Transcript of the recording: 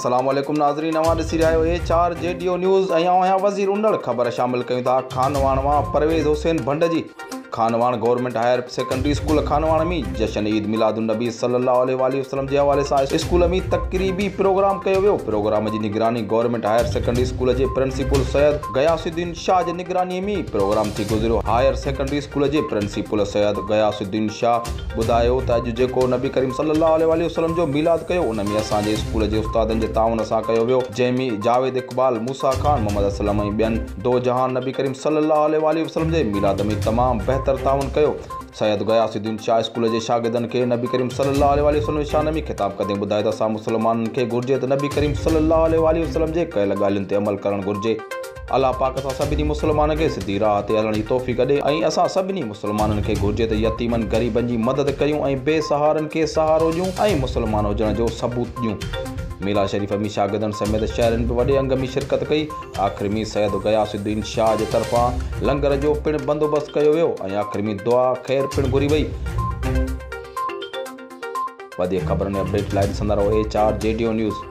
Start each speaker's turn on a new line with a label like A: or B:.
A: السلام عليڪم ناظرين اوهان ڏسي رهيا آهيو H R G D O news ۽ آئون آهيان وزير انڙ خبر شامل ڪيون ٿا خانواهڻ مان پرويز حسين ڀنڊ جي Khanwahan government higher secondary school Khanwahan ۾ جشن عيد ميلاد النبي صلي الله عليه واٰله وسلم جي حوالي سان اسڪول ۾ تقريبي پروگرام ڪيو ويو پروگرام جي نگراني گورنمينٽ هائير سيڪنڊري اسڪول جي پرنسپل سيد غياث الدين شاهه جي نگراني ۾ پروگرام ٿي گذريو هائير سيڪنڊري اسڪول جي پرنسپل سيد غياث الدين شاهه ٻڌايو ته اڄ جيڪو نبي ڪريم صلي الله عليه واٰله وسلم جو ميلاد ڪيو ان ۾ اسان جي اسڪول جي استادن جي تعاون سان ڪيو ويو جنهن ۾ جاويد اقبال، موسيٰ خان، محمد اسلم ۽ ٻين دو جهان نبي ڪريم صلي الله عليه واٰله وسلم جي ميلاد ۾ تمام بهتر تعاون ڪيو. سيد غياث الدين شاهه اسڪول جي شاگردن کي نبي ڪريم صلي الله عليه واٰله وسلم جي شان ۾ خطاب ڪندي ٻڌايو ته اسان مسلمانن کي گهرجي ته نبي ڪريم صلي الله عليه واٰله وسلم جي ڪيل ڳالهين تي عمل ڪرڻ گهرجي. الله پاڪ اسان سڀني مسلمانن کي سڌي راهه تي هلڻ جي توفيق ڏي ۽ اسان سڀني مسلمانن کي گهرجي ته يتيمن غريبن جي مدد ڪريون ۽ بي سهارن کي سهارو ڏيون ۽ مسلمان هجڻ جو ثبوت ڏيون. ميلا شريف ۾ شاگردن سميت شهرين به وڏي انگ ۾ شرڪت ڪئي. آخر ۾ سيد غياث الدين شاهه جي طرفان لنگر جو پڻ بندوبست ڪيو ويو ۽ آخر ۾ دعا خير پڻ گهري وئي. وڌيڪ خبرن ۽ اپڊيٽ لاء ڏسندا رهو H R G D O news.